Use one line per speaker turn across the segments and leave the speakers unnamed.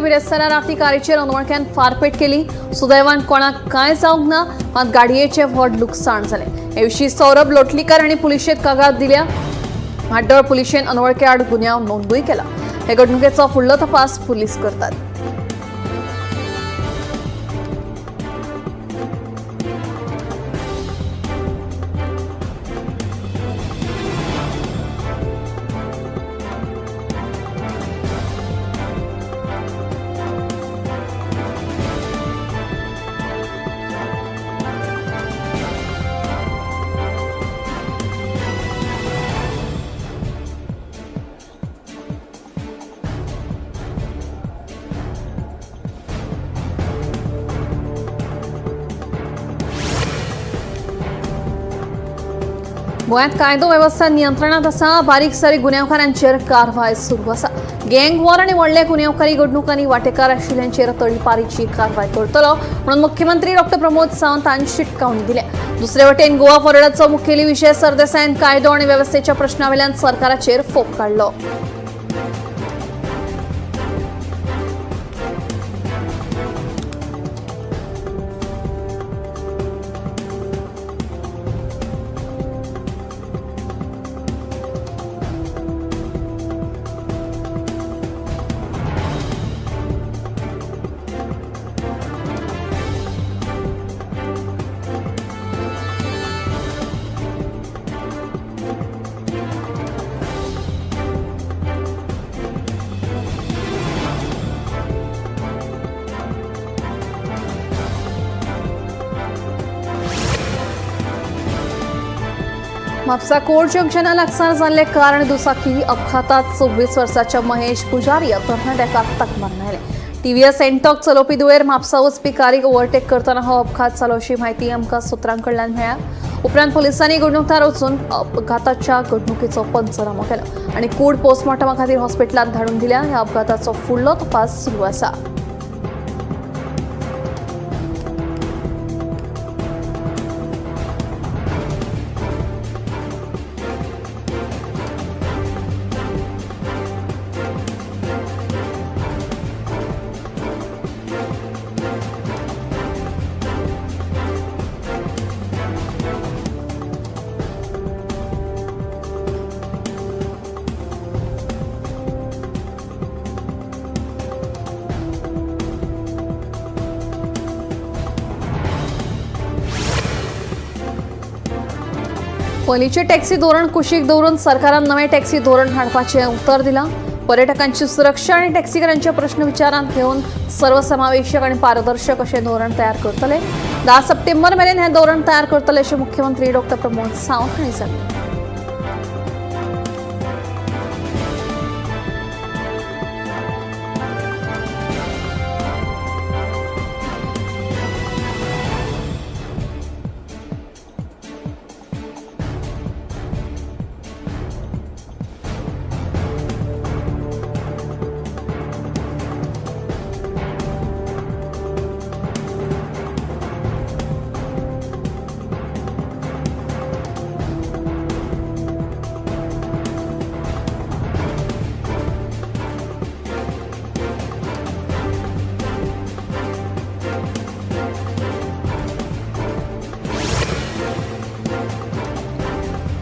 कडेन बिरेस्तारा राती कारीचेर अनवळख्यान फारपेट केली. सुदैवान कोणाक कांय जावंक ना, मात गाडयेचें व्हड लुकसाण जालें. हे विशीं सौरभ लोटलीकर हांणी पुलिशेंत कागाळ दिल्या. म्हाड्डोळ पुलिशेन अनवळख्या आड गुन्यांव नोंदूय केला. हे घडणुकेचो फुडलो तपास पुलीस करतात. गोंयांत कायदो वेवस्था नियंत्रणात आसा. बारीक सारीक गुन्यांवकारांचेर कारवाय सुरू आसा. गँग वॉर आनी व्हडल्या गुन्यांवकारी घडणुकांनी वांटेकार आशिल्ल्यांचेर तडीपारीची कारवाय करतलो म्हणून मुख्यमंत्री डॉक्टर प्रमोद सावंत हांणी शिटकावणी दिल्या. दुसरे वटेन गोवा फॉरवर्डाचो मुखेली विजय सरदेसायान कायदो आनी वेवस्थेच्या प्रश्नावेल्यान सरकाराचेर फोग काडलो. म्हापसा कोर्ट जंक्शना लागसार जाल्ले कार आनी दुचाकी अपघातात 26 वर्साच्या महेश पुजारी ह्या तरणाट्याक आत्ताक मरण आयलें. टीव्हीएस एन्टॉक चलोवपी दुयेर म्हापसा वचपी कारीक ओव्हरटेक करतना हो अपघात जालो अशी म्हायती आमकां सुत्रां कडल्यान मेळ्ळ्या. उपरांत पुलिसांनी घडणुकदार वचून अपघाताच्या घडणुकेचो पंचनामो केलो आनी कूड पोस्टमॉर्टमा खातीर हॉस्पिटलांत धाडून दिल्या. ह्या अपघाताचो फुडलो तपास सुरू आसा. पयलींचें टॅक्सी धोरण कुशीक दवरून सरकारान नवें टॅक्सी धोरण हाडपाचें उतर दिलां. पर्यटकांची सुरक्षा आनी टॅक्सीकारांचे प्रश्न विचारांत घेवन सर्वसमावेशक आनी पारदर्शक अशें धोरण तयार करतले. 10 सप्टेंबर मेरेन हें धोरण तयार करतले अशें मुख्यमंत्री डॉक्टर प्रमोद सावंत हांणी सांगलें.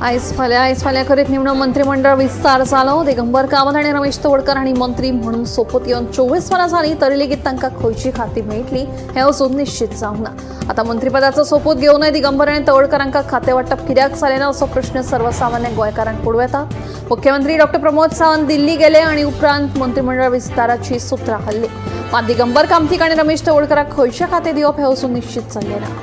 आयज फाल्यां आयज फाल्यां करीत निमणो मंत्रिमंडळ विस्तार जालो. दिगंबर कामत आनी रमेश तवडकर हांणी मंत्री म्हणून सोपूत घेवन 24 वरां जालीं तरी लेगीत तांकां खंयची खाती मेळटली हें अजून निश्चित जावंक ना. आतां मंत्रीपदाचो सोपूत घेवनय दिगंबर आनी तवडकरांका खातें वांटप कित्याक जालें ना असो प्रश्न सर्वसामान्य गोंयकारांक पडूं येता. मुख्यमंत्री डॉक्टर प्रमोद सावंत दिल्ली गेले आनी उपरांत मंत्रिमंडळ विस्ताराची सुत्रां हल्ली. मात दिगंबर कामतीक आनी रमेश तवडकराक खंयचें खातें दिवप हें अजून निश्चित जाल्लें ना.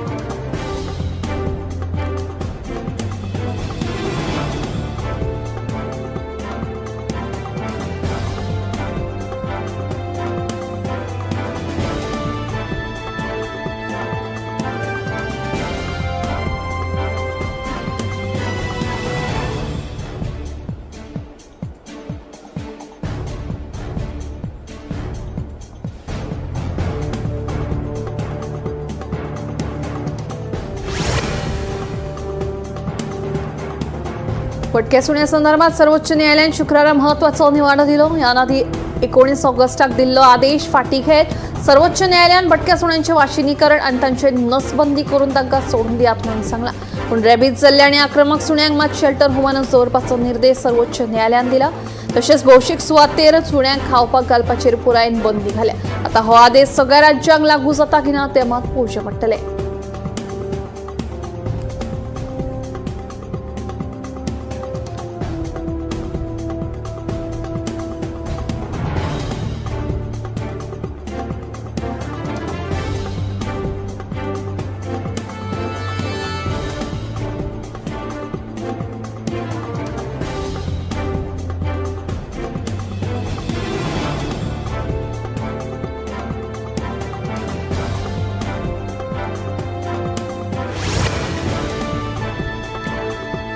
फटक्या सुण्या संदर्भात सर्वोच्च न्यायालयान शुक्रारा महत्वाचो निवाडो दिलो. ह्या आदी 19 ऑगस्टाक दिल्लो आदेश फाटी घेत सर्वोच्च न्यायालयान भटक्या सुण्यांचे वाशिनीकरण आनी तांचे नसबंदी करून तांकां सोडून दियात म्हणून सांगला। पूण रेबीज जाल्ल्या आनी आक्रमक सुण्यांक मात शेल्टर होमानच दवरपाचो निर्देश सर्वोच्च न्यायालयान दिला। तशेंच भौशीक सुवातेर सुण्यांक खावपाक घालपाचेर पुरायेन बंदी घाल्या। आता हो आदेश सगळ्या राज्यांक लागू जाता की ना ते मात पळोवचें पडटलें।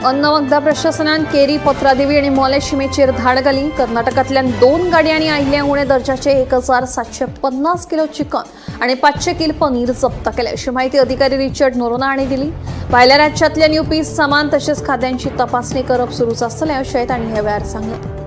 अन्न वखदां प्रशासनान केरी, पत्रादेवी आणि मोले शिमेचेर धाड घाली। कर्नाटकांतल्यान 2 गाडयांनी आयिल्लें उणे दर्जाचे 1750 किलो चिकन आणि 500 किलो पनीर जप्त केलें अशी माहिती अधिकारी रिचर्ड नोरोना हांणी दिली। भायल्या राज्यांतल्यान येवपी सामान तशेंच खाद्यांची तपासणी करप सुरूच आसतलें अशें तांणी ह्या वेळार सांगलें।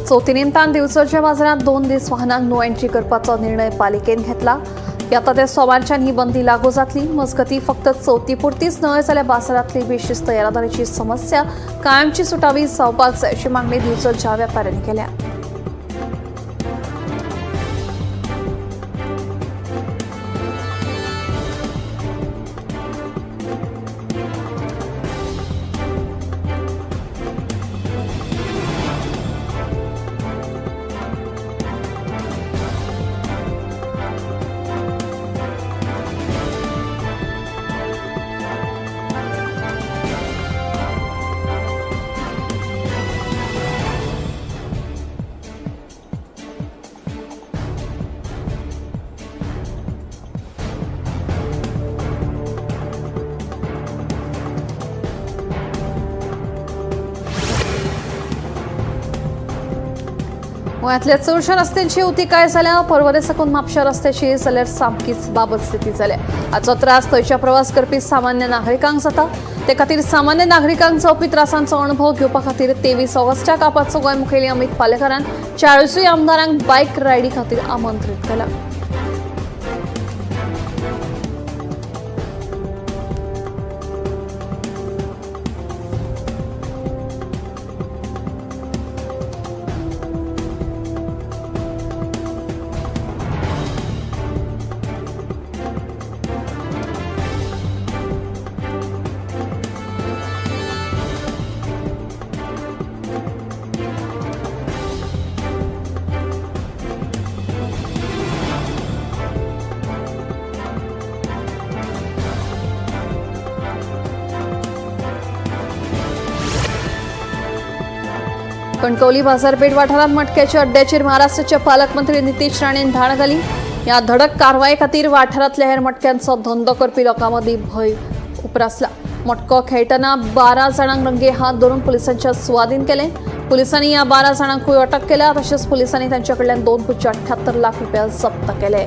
चवथी निमतान दिवचलच्या बाजारात 2 दीस वाहनांक नो एंट्री करपाचो निर्णय पालिकेन घेतला। आता ते सोमारच्यान ही बंदी लागू जातली। मजगती फक्त चवथी पुरतीच न्हय जाल्यार बाजारांतली बेशिस्त येरादारीची समस्या कायमची सुटावी जावपाक जाय अशी मागणी दिवचलच्या व्यापाऱ्यांनी केल्या। गोंयांतल्या चडशा रस्त्यांची अवती काय जाल्या। पर्वरे साकून म्हापशा रस्त्याची जाल्यार सामकीच बाबत स्थिती जाल्या। हाचो त्रास थंयच्या प्रवास करपी सामान्य नागरिकांक जाता। ते खातीर सामान्य नागरिकांक जावपी त्रासांचो अणभव घेवपा खातीर 23 ऑगस्टाक आपाचो गोंय मुखेली अमित पालेकारान 40 आमदारांक बायक रायडी खातीर आमंत्रीत केला। कणकवली बाजारपेठ वाठारात मटक्याच्या अड्ड्याचेर महाराष्ट्राचे पालकमंत्री नितीश राणेन धाड घाली। या धडक कारवाये खातीर वाठारांतल्या हेर मटक्यांचो धंदो करपी लोकां मदीं भंय उप्रासला। मटको खेळटना 12 जाणांक रंगे हात धरून पुलिसांच्या सुवादीन केले। पुलिसांनी या 12 जाणांकूय अटक केल्या। तशेंच पुलिसांनी तांच्या कडल्यान 2.78 लाख रुपया जप्त केले।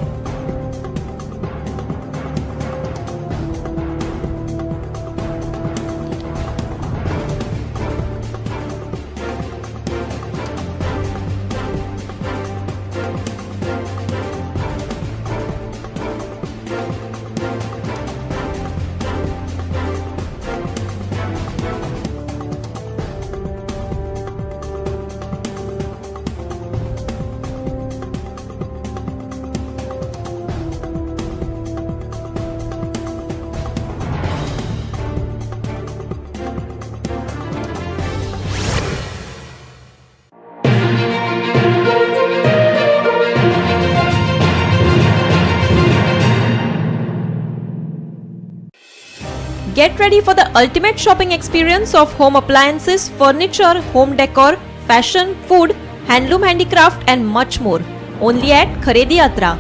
Get ready for the ultimate shopping experience of home appliances, furniture, home decor, fashion, food, handloom handicraft and much more. Only at Kharedi Yatra.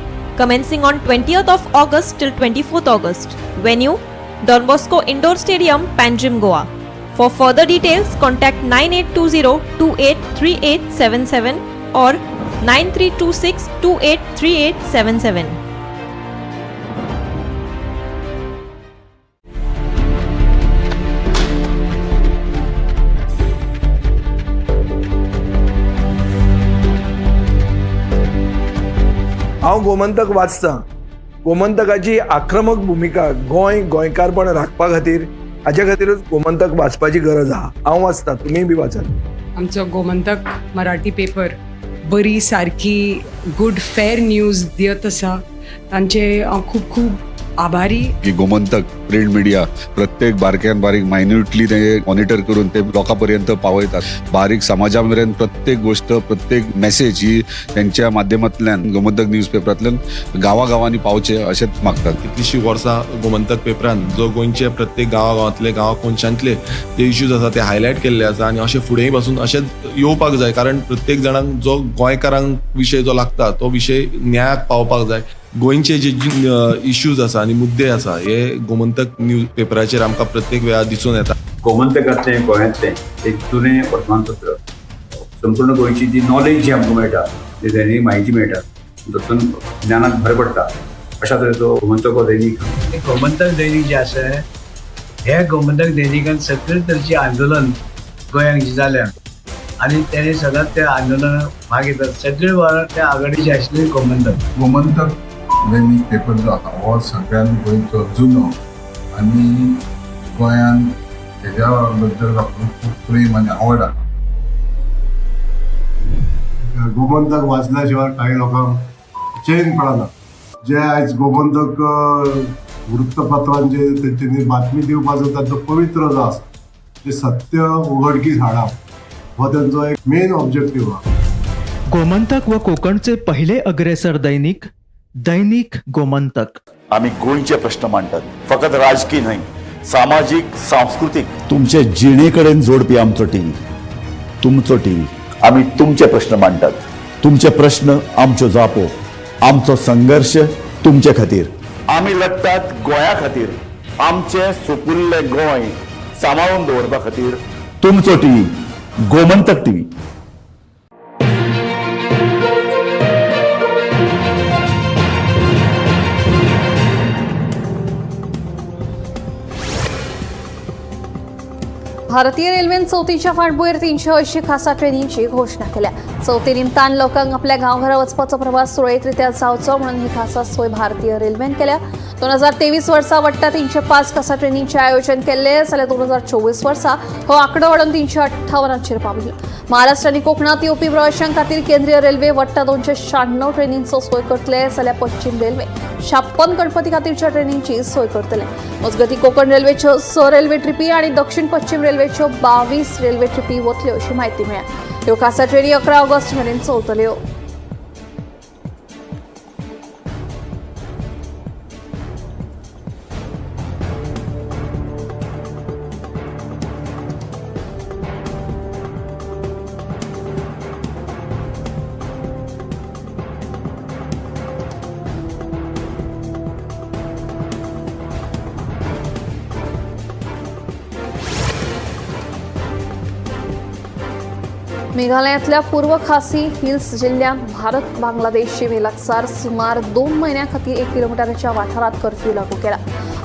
Commencing on 20th of August till 24th August. Venue Don Bosco Indoor Stadium, Panjim, Goa. For further details, contact 9820 283877 or 9326 283877.
हांव गोमंतक वाचतां. गोमंतकाची आक्रमक भुमिका गोंय गोंयकारपण राखपा खातीर, हाजे खातीरूच गोमंतक वाचपाची गरज आहा. हांव वाचतां, तुमीय बी वाचात.
आमचो गोमंतक मराठी पेपर बरी सारकी गुड फेर न्यूज दियत आसा, तांचे हांव खूब खूब आभारी.
की गोमंतक प्रिंट मिडिया प्रत्येक बारक्यान बारीक मायन्युटली ते मॉनिटर करून ते लोकां पर्यंत पावयतात. बारीक समाजा मेरेन प्रत्येक गोष्ट, प्रत्येक मेसेज ही त्यांच्या माध्यमांतल्यान गोमंतक न्यूज पेपरांतल्यान गांवागांवांनी पावचे अशेंच मागतात.
कितलीशीं वर्सां गोमंतक पेपरान जो गोंयचे प्रत्येक गांवागांवांतले, गांवा कोनशांतले जे इश्यूज आसा ते हायलायट केल्ले आसा आनी अशें फुडेंय पासून अशेंच येवपाक जाय, कारण प्रत्येक जाणांक जो गोंयकारांक विशय जो लागता तो विशय न्यायाक पावपाक जाय. गोंयचे जे इश्यूज आसा आनी मुद्दे आसा हे गोमंतक न्यूज पेपराचेर आमकां प्रत्येक वेळार दिसून येता.
गोमंतकांतलें गोंयांतलें एक जुनें वर्तमानपत्र. संपूर्ण गोंयची जी नॉलेज जी आमकां मेळटा, जी दैनीक म्हायती मेळटा, तातूंत ज्ञानाक भर पडटा. अशा तरेचो गोमंतक हो दैनीक.
गोमंतक दैनीक जें आसा, हे गोमंतक दैनिकान सगळे तरेचें आंदोलन गोंयांत जें जाल्या आनी तेणे सदांच त्या आंदोलनाक भाग घेतात. सगळे वेळार त्या आघाडीचे आशिल्ले गोमंतक.
गोमंतक दैनीक पेपर जो आसा हो सगळ्यान गोंयचो जुनो आनी गोंयान हेज्या बद्दल लोकांक खूब प्रेम आनी आवड आसा.
गोमंतक वाचल्या शिवाय काही लोकांक चैन पडना. जे आयज गोमंतक वृत्तपत्रांचे तेंच्यांनी बातमी दिवपाचो तांचो पवित्र जो आसा, ते सत्य उघडकीस हाडप हो तेंचो एक मेन ऑब्जेक्टीव आहा.
गोमंतक व कोकणचे पहिले अग्रेसर दैनिक, दैनिक गोमंतक.
आमी गोंयचे प्रश्न मांडटात, फकत राजकीय न्हय, सामाजीक, सांस्कृतीक, तुमचे जिणे कडेन जोडपी आमचो टीव्ही, तुमचो टीव्ही. आमी तुमचे प्रश्न मांडटात, तुमचे प्रश्न आमच्यो जापो, आमचो संघर्श तुमचे खातीर. आमी लडटात गोंया खातीर, आमचें सुपुल्लें गोंय सांबाळून दवरपा खातीर. तुमचो टीव्ही, गोमंतक टीव्ही.
भारतीय रेल्वेन चवथीच्या फाटभुंयेर 380 खासा ट्रेनींची घोशणा केल्या. चवथी निमतान लोकांक आपल्या गांवघरा वचपाचो प्रवास सुरळीतरित्या जावचो म्हणून ही खासा सोय भारतीय रेल्वेन केल्या. 2023 वर्सा वट्टा 305 खासा ट्रेनींचें आयोजन केल्लें, जाल्यार 2024 वर्सा हो आंकडो वाडोवन 358चेर पाविल्लो. महाराष्ट्र आनी कोकणांत येवपी प्रवाशां खातीर केंद्रीय रेल्वे वट्टा 296 ट्रेनींचो सोय करतले, जाल्यार पश्चिम रेल्वे 56 गणपती खातीरच्या ट्रेनींची सोय करतले. मजगतीं कोकण रेल्वेच्यो 6 रेल्वे ट्रिपी आनी दक्षिण पश्चिम रेल्वेच्यो 22 रेल्वे ट्रिपी वतल्यो अशी म्हायती मेळ्ळ्या. ह्यो खासा ट्रेनी 11 ऑगस्ट मेरेन चलतल्यो. मेघालयांतल्या पूर्व खासी हिल्स जिल्ल्यांत भारत बांगलादेश शिमे लागसार सुमार 2 म्हयन्यां खातीर 1 किलोमिटराच्या वाठारांत कर्फ्यू लागू केला.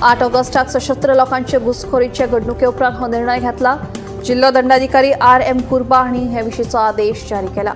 8 ऑगस्टाक सशस्त्र लोकांचे घुसखोरीचे घडणुके उपरांत हो निर्णय घेतला. जिल्लो दंडाधिकारी RM कुर्बा हांणी हे विशींचो आदेश जारी केला.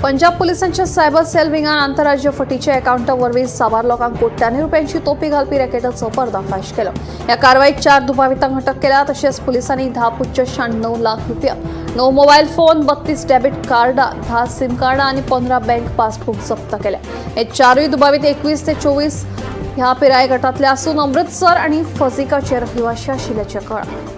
पंजाब पोलिसांच्या सायबर सेल विंगान आंतरराज्य फटीच्या अकाउंटा वरवीं साबार लोकांक कोट्यांनी रुपयांची तोपी घालपी रॅकेटाचो पर्दाफाश केलो. ह्या कारवाईत 4 दुबावितांक अटक केल्या. तशेंच पुलिसांनी 10.96 लाख रुपया, 9 मोबायल फोन, 32 डेबिट कार्डां, 10 सिम कार्डां आनी 15 बँक पासबुक जप्त केल्या. हे 4 दुबावीत 21 ते 24 ह्या पिराय गटातले आसून अमृतसर आनी फजिकाचे रहिवाशी आशिल्ल्याचें कळ्ळां.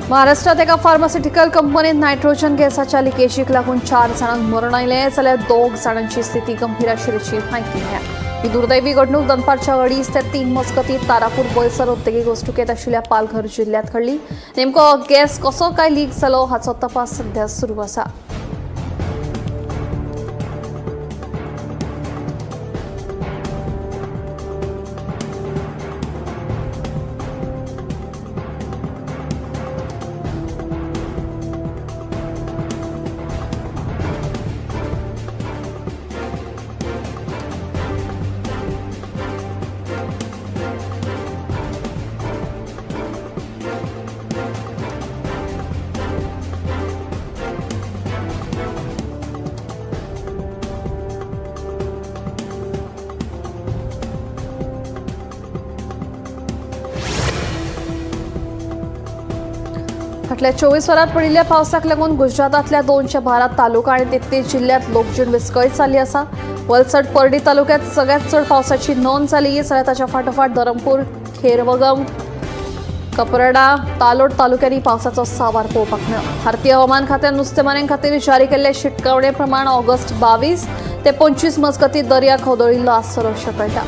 महाराष्ट्रात एका फार्मास्युटिकल कंपनीत नायट्रोजन गॅसाच्या लिकेजीक लागून 4 जाणांक मरण आयलें, जाल्यार 2 जाणांची स्थिती गंभीर आशिल्ल्याची म्हायती मेळ्ळ्या. ही दुर्दैवी घडणूक दनपारच्या 2:30 ते 3 मजगतीं तारापूर बोयसर औद्योगिक वसणुकेंत आशिल्ल्या पालघर जिल्ह्यांत घडली. नेमको गॅस कसो काय लीक जालो हाचो तपास सध्या सुरू आसा. फाटल्या 24 वरांत पडिल्ल्या पावसाक लागून गुजरातांतल्या 212 तालुका आनी 33 जिल्ल्यांत लोकजीण विस्कळीत जाल्ली आसा. वलसड परडी तालुक्यात सगळ्यात चड पावसाची नोंद जाली, जाल्यार ताच्या फाटोफाट धरमपूर, खेरवगम, कपरडा, तालोड तालुक्यांनी पावसाचो सावार पळोवपाक मेळ्ळो. भारतीय हवामान खात्यान नुस्तेमाऱ्यां खातीर जारी केल्ले शिटकावणे प्रमाण ऑगस्ट 22 ते 25 मजगतीं दर्या खवदळिल्लो आसतलो अशें कळटा.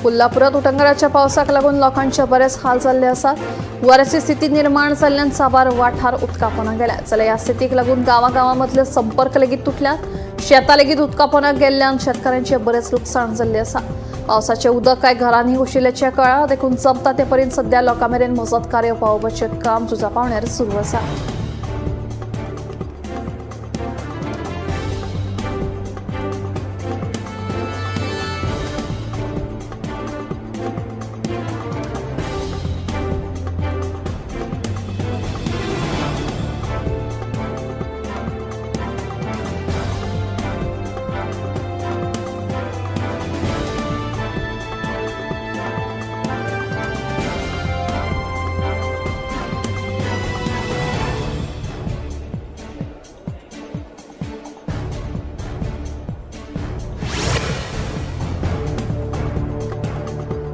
कोल्हापुरात उटंगाराच्या पावसाक लागून लोकांचे बरेच हाल जाल्ले आसात. हुंवाराची स्थिती निर्माण जाल्ल्यान साबार वाठार उदकापोना गेल्या. जाल्यार ह्या स्थितीक लागून गांवागांवांमदले संपर्क लेगीत तुटल्यात. शेतां लेगीत उदकापोना गेल्ल्यान शेतकारांचे बरेच लुकसाण जाल्लें आसा. पावसाचें उदक कांय घरांनी घुशिल्ल्याचें कळ्ळां. देखून जमता ते पर्यंत सध्या लोकां मेरेन मजत कार्य पावोवपाचें काम झुजा पावण्यार सुरू आसा.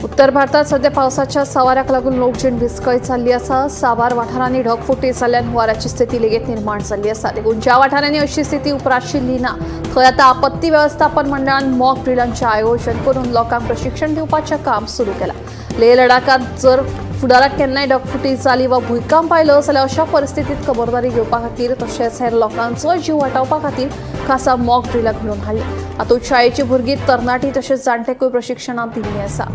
उत्तर भारतात सध्या पावसाच्या सावाराक लागून लोकजीण विस्कळीत जाल्ली आसा. साबार वाठारांनी ढगफुटी जाल्ल्यान हुंवाराची स्थिती लेगीत निर्माण जाल्ली आसा. देखून ज्या वाठारांनी अशी स्थिती उप्राशिल्ली ना थंय आतां आपत्ती वेवस्थापन मंडळान मॉक ड्रिलांचें आयोजन करून लोकांक प्रशिक्षण दिवपाचें काम सुरू केलां. लेह लडाखांत जर फुडाराक केन्नाय ढगफुटी जाली वा भूंयकांप आयलो जाल्यार अशा परिस्थितीत खबरदारी घेवपा खातीर तशेंच हेर लोकांचो जीव वाटावपा खातीर खासा मॉक ड्रिलां घडोवन हाडली. हातूंत शाळेची भुरगीं, तरणाटी तशेंच जाण्टेकूय प्रशिक्षणां दिल्लीं आसा.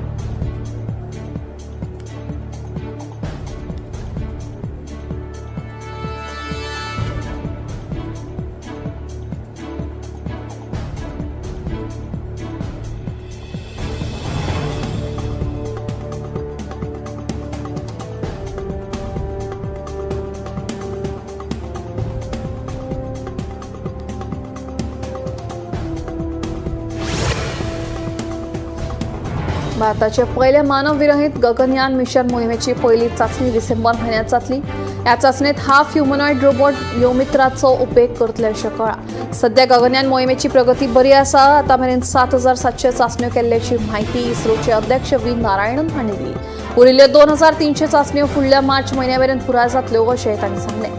भारताचे पयले मानवविरहीत गगनयान मिशन मोहिमेची पयली चांचणी डिसेंबर म्हयन्यांत जातली. ह्या चांचणेत हाफ ह्युमनॉइड रोबोट व्योमित्राचो उपेग करतले अशें कळ्ळां. सध्या गगनयान मोहिमेची प्रगती बरी आसा. आतां मेरेन 7,700 चांचण्यो केल्ल्याची म्हायती इस्रोचे अध्यक्ष व्ही नारायणन हांणी दिली. उरिल्ल्यो 2,300 चांचण्यो फुडल्या मार्च म्हयन्या मेरेन पुराय जातल्यो अशें तांणी सांगलें.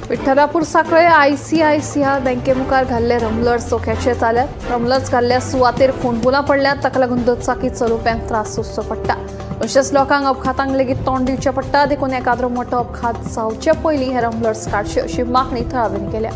विठ्ठलापूर साखळे आयसीआयसीआय बँकेमुखार घाल्ले रमलर्स धोक्याचे जाल्यात. रमलर्स घाल्ल्या सुवातेर फोंडकुलां पडल्यात. ताका लागून दुचाकी चलोवप्यांक त्रास सोंसचो पडटा. तशेंच लोकांक अपघातांक लेगीत तोंड दिवचें पडटा. देखून एकाद्रो मोटो अपघात जावचे पयलीं हे रमलर्स काडचे अशी मागणी थळाव्यांनी केल्या.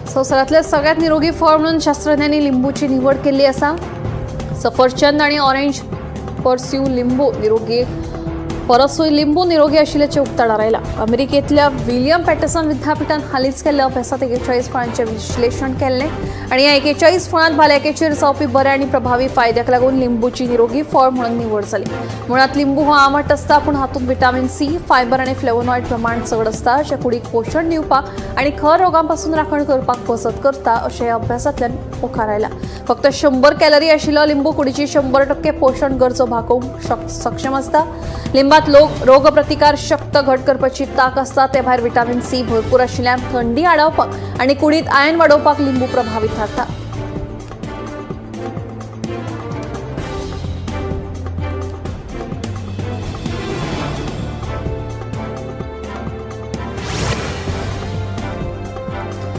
संवसारांतलें सगळ्यात निरोगी फळ म्हणून शास्त्रज्ञांनी लिंबूची निवड केल्ली आसा. सफरचंद आनी ऑरेंज परस्यू लिंबू निरोगी परसूय लिंबू निरोगी आशिल्ल्याचें उक्ताडार आयलां. अमेरिकेंतल्या विलियम पॅटर्सन विद्यापिठान हालींच केल्ल्या अभ्यासांत 41 फळांचें विश्लेशण केल्लें आनी ह्या 41 फळांत भलायकेचेर जावपी बऱ्या आनी प्रभावी फायद्याक लागून लिंबूची निरोगी फळ म्हणून निवड जाली. मुळांत लिंबू हो आंबट आसता, पूण हातूंत विटामीन सी, फायबर आनी फ्लेवोनॉइड प्रमाण चड आसता, जें कुडीक पोशण दिवपाक आनी खर रोगां पसून राखण करपाक मजत करता अशें ह्या अभ्यासांतल्यान मुखार आयलां. फक्त 100 कॅलरी आशिल्लो लिंबू कुडीची 100% पोशण गरजो भागोवंक सक्षम आसता. लिंबात रोगप्रतिकार शक्त घट करपाची तांक आसता. ते भायर विटामीन सी भरपूर आशिल्ल्यान थंडी आडावपाक आनी कुडींत आयन वाडोवपाक लिंबू प्रभावी थारता.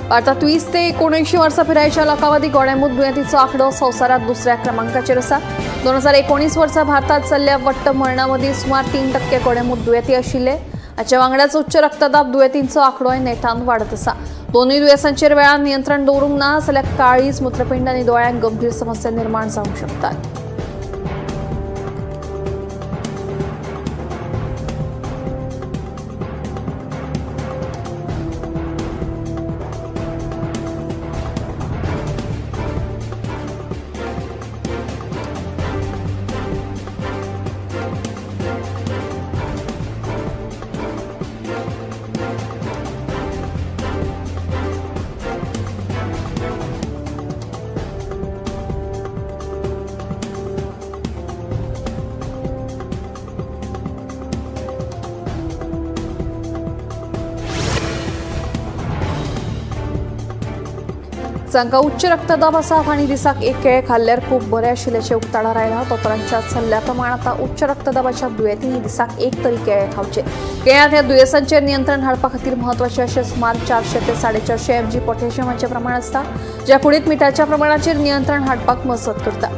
भारतात 20 ते 79 वर्सां पिरायेच्या लोकां मदीं गोडेंमूत दुयेंतीचो आंकडो संवसारांत दुसऱ्या क्रमांकाचेर आसा. 2019 वर्सा भारतात जाल्ल्या वट्ट मरणां मदीं सुमार 3% गोडेंमूत दुयेंती आशिल्ले. हाचे वांगडाच उच्च रक्तदाब दुयेंतींचो आंकडोय नेटान वाडत आसा. दोनूय दुयेंसांचेर वेळान नियंत्रण दवरूंक ना जाल्यार काळीज, मूत्रपिंड आनी दोळ्यांक गंभीर समस्या निर्माण जावंक शकतात. जांकां उच्च रक्तदाब आसा आनी दिसाक एक केळें खाल्ल्यार खूब बरें आशिल्ल्याचें उक्ताडार आयलां. दोतोरांच्या सल्ल्या प्रमाण आतां उच्च रक्तदाबाच्या दुयेंतींनी दिसाक एक तरी केळें खावचें. केळ्यांत ह्या दुयेंसांचेर नियंत्रण हाडपा खातीर म्हत्वाचें अशें सुमार 400 ते 450 mg पोटॅशियमाचें प्रमाण आसता, ज्या कुडींत मिठाच्या प्रमाणाचेर नियंत्रण हाडपाक मजत करता.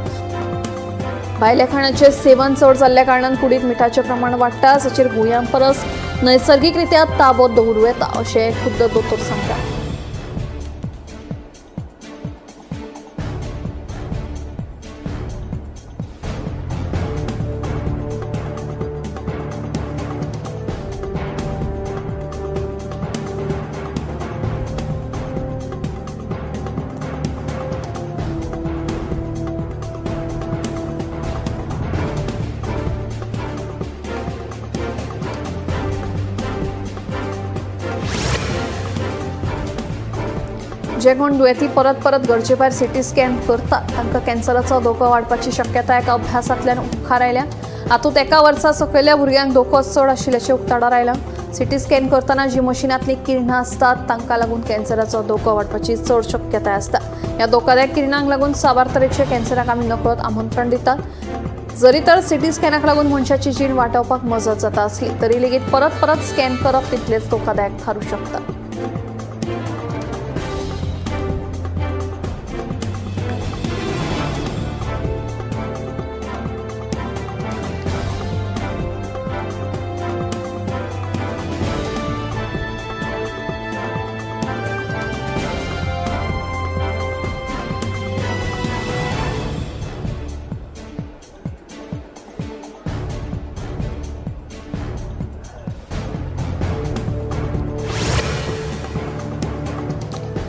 भायल्या खाणाचें सेवन चड जाल्ल्या कारणान कुडींत मिठाचें प्रमाण वाडटा, जाचेर गुळयां परस नैसर्गिकरित्या ताबो दवरूं येता अशें खुद्द दोतोर सांगतात. जे कोण दुयेंती परत परत गरजे भायर सीटी स्कॅन करतात तांकां कॅन्सराचो धोको वाडपाची शक्यताय एका अभ्यासांतल्यान मुखार आयल्या. हातूंत एका वर्सा सकयल्या भुरग्यांक धोको चड आशिल्ल्याचें उक्ताडार आयलां. सीटी स्कॅन करतना जी मशिनांतलीं किरणां आसतात तांकां लागून कॅन्सराचो धोको वाडपाची चड शक्यताय आसता. ह्या धोकादायक किरणांक लागून साबार तरेच्या कॅन्सराक आमी नकळत आमंत्रण दितात. जरी तर सीटी स्कॅनाक लागून मनशाची जीण वाटावपाक मजत जाता आसली तरी लेगीत परत परत स्कॅन करप तितलेंच धोकादायक थारूं शकता.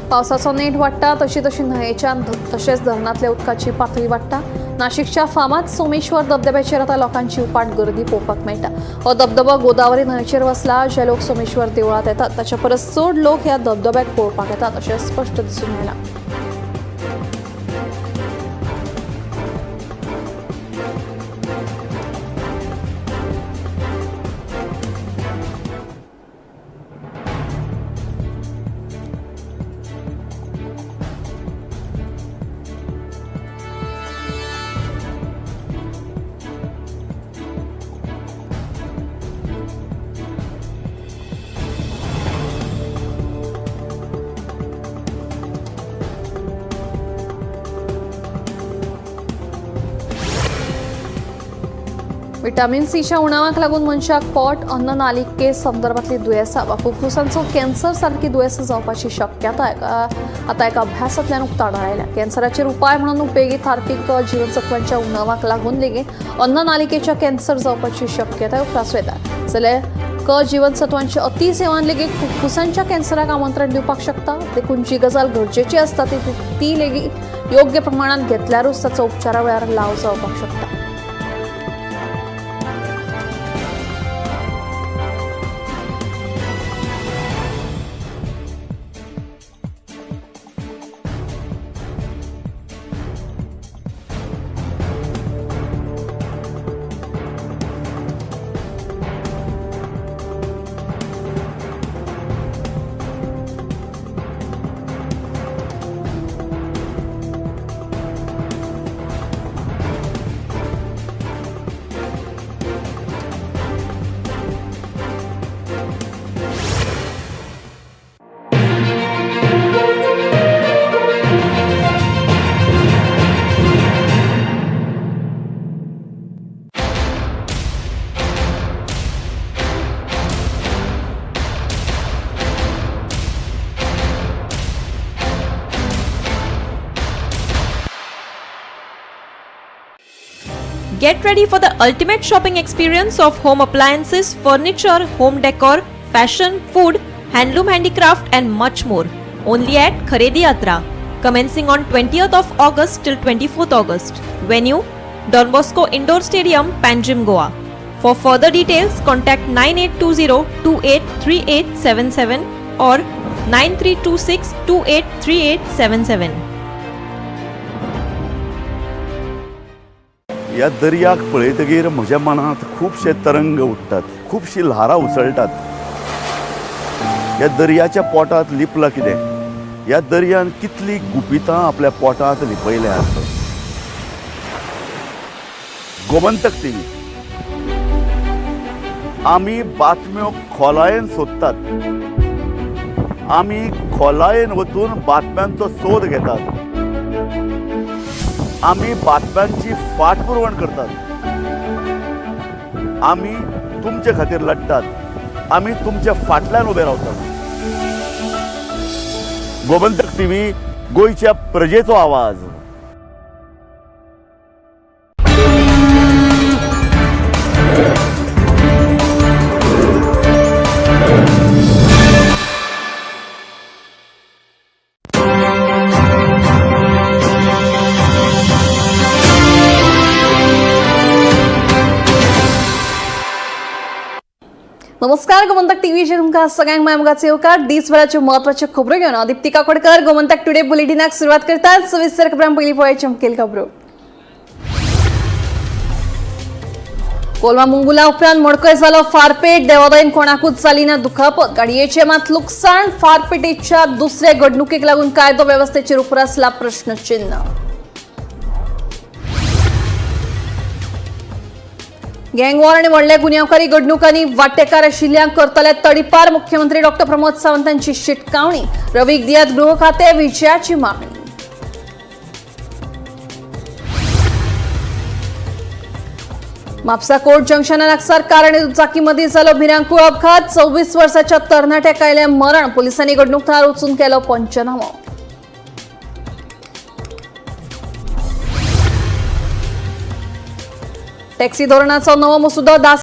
पावसाचो नेट वाडटा तशी तशी न्हंयेच्या तशेंच धरणांतल्या उदकाची पातळी वाडटा. नाशिकच्या फामाद सोमेश्वर धबधब्याचेर आतां लोकांची उपाट गर्दी पळोवपाक मेळटा. हो धबधबो गोदावरी न्हंयेचेर वसला. जे लोक सोमेश्वर देवळांत येतात ताच्या परस चड लोक ह्या धबधब्याक पळोवपाक येतात अशें स्पश्ट दिसून आयलां. विटामिन सीच्या उणावाक लागून मनशाक पोट, अन्ननालिके संदर्भातली दुयेंसां वा फुफ्फुसांचो कॅन्सर सारकी दुयेंसां जावपाची शक्यताय आतां एका अभ्यासांतल्यान उक्ताडार आयल्या. कॅन्सराचेर उपाय म्हणून उपेगी थारपी क जीवनसत्वांच्या उणावाक लागून लेगीत अन्ननालिकेच्या कॅन्सर जावपाची शक्यताय उप्रासूं येता. जाल्यार क जीवनसत्वांचे अतिसेवन लेगीत फुफ्फुसांच्या कॅन्सराक आमंत्रण दिवपाक शकता. देखून जी गजाल गरजेची आसता ती लेगीत योग्य प्रमाणांत घेतल्यारूच ताचो उपचारा वेळार लाव जावपाक शकता.
Get ready for the ultimate shopping experience of home appliances, furniture, home decor, fashion, food, handloom handicraft and much more. Only at Kharedi Yatra. Commencing on 20th of August till 24th August. Venue, Don Bosco Indoor Stadium, Panjim, Goa. For further details, contact 9820 283877 or 9326 283877.
ह्या दर्याक पळयतगीर म्हज्या मनांत खुबशे तरंग उठ्ठात, खुबशीं ल्हारां उसळटात. ह्या दर्याच्या पोटांत लिपलां कितें? ह्या दर्यान कितलीं गुपितां आपल्या पोटांत लिपयल्यांत. गोमंतक टीव्ही आमी बातम्यो खोलायेन सोदतात, आमी खोलायेन वचून बातम्यांचो सोद घेतात, आमी बातम्यांची फाटपुरवण करतात, आमी तुमचे खातीर लढतात, आमी तुमच्या फाटल्यान उबे रावतात. गोमंतक टीव्ही, गोंयच्या प्रजेचो आवाज.
नमस्कार, गोमंतक टीव्हीचेर तुमकां सगळ्यांक माय मोगाचो येवकार. दिसभराच्यो म्हत्वाच्यो खबरो घेवन हांव दीप्ती काकोडकर गोमंतक टुडे बुलेटिनाक सुरवात करतात. सविस्तर खबरां पयलीं पळोवया मुखेल खबरो. कोलवा मुंगुला उपरांत मडकय जालो फारपेट. देवादयन कोणाकूच जाली ना दुखापत. गाडयेचें मात लुकसाण. फारपेटीच्या दुसऱ्या घडणुकेक लागून कायदो वेवस्थेचेर उप्रासला प्रश्नचिन्ह. गँगवॉर आणि व्हडल्या गुन्यांवकारी घडणुकांनी वांटेकार आशिल्ल्यांक करतले तडीपार. मुख्यमंत्री डॉक्टर प्रमोद सावंत यांची शिटकावणी. रवीक दियात गृह खाते, विजयाची मागणी. म्हापसा कोर्ट जंक्शना लागसार कार आणि दुचाकीमध्ये झालो भिरांकूळ अपघात. 24 वर्साच्या तरणाट्याक आयलें मरण. पोलिसांनी घडणूक थळार वचून केलो पंचनामो. टॅक्सी धोरणाचो नवो मसुदो 10